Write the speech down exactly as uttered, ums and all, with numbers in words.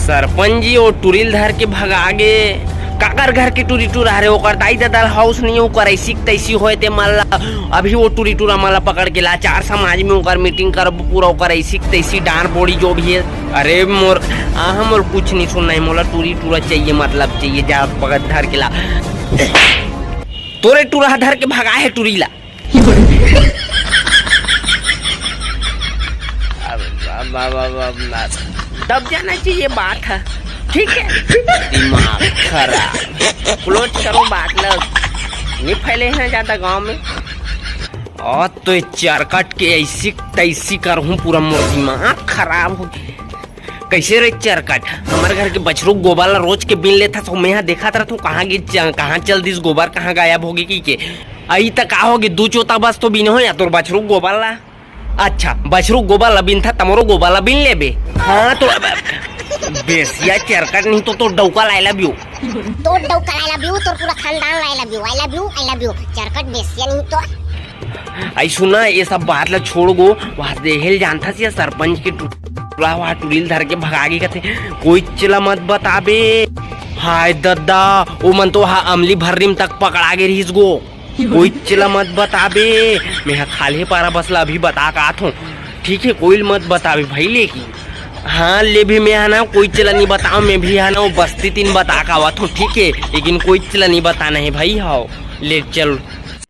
सरपंच जी, वो टुरी ल धर के भगा गे। काकर घर के टुरी टुरा हरे? ओकर दाई ददा ल हाउस नहीं, ओकर ऐसी तैसी होय ते मन ला। अभी वो टुरी टुरा मन ला पकड़ के ला, चार समाज में ओकर मीटिंग करब, पूरा ओकर ऐसी तैसी डांड़ बोड़ी जो भी है। अरे मोर, आहा, मोर कुछ नहीं सुनना है, मोला टुरी टुरा चाहिए, मतलब चाहिए, जा पकड़ धर के ला। तोरे टुरा धर के भगा है टुरी ला। अब, अब, अब, अब, अब, अब दब जाना चाहिए बात है, ठीक है? दिमाग खराब। क्लोज करो बात लोग, नहीं फैले हैं ज्यादा गांव में। और तो ये चरकट के ऐसी तैसी करहूँ, पूरा मोर दिमाग खराब हो गया। कैसे रे चरकट, हमर घर के बछरू गोबर ला रोज के बिन लेथस, मेहा देखत रहथूं कहाँ गिस, कहाँ चल दिस गोबर, कहाँ गायब होगे कहिके। अई त का होगे, दू चोता बस तो बिन हो या तोर बछरू गोबर ला। अच्छा, बछरू गोबर ला बिनथा, त मोरो गोबर ला बिन लेबे। हाँ तो अब बेसिया चरकट नहीं तो तोर डौका ला I love you। तोर डौका ला I love you, तोर पूरा खानदान ला I love you, I love you, I love you। चरकट बेसिया नहीं तो। आई सुना, ये सब बात ला छोड़ गो। वहाँ देहे ल जानथस या सरपंच के टुरा, वहाँ टुरी ल धर के भगा गे कथे, कोई ला मत बताबे। हाय दद्दा, ओ मन तो वहाँ अमली भर्री म तक पकड़ा गे रहिस गो। कोई ला मत बताबे, मैं हा खाल्हे पारा बस ला अभी बता के आत हूँ, ठीक है? कोई ल मत बताबे भाई, लेकिन हाँ ले भी मैं हा ना कोई ला नहीं बताऊँ, मैं भी हा ना वो बस्ती तीन बता के आवत हूँ, ठीक है? लेकिन कोई ला नहीं बताना है भाई। हाव ले चल।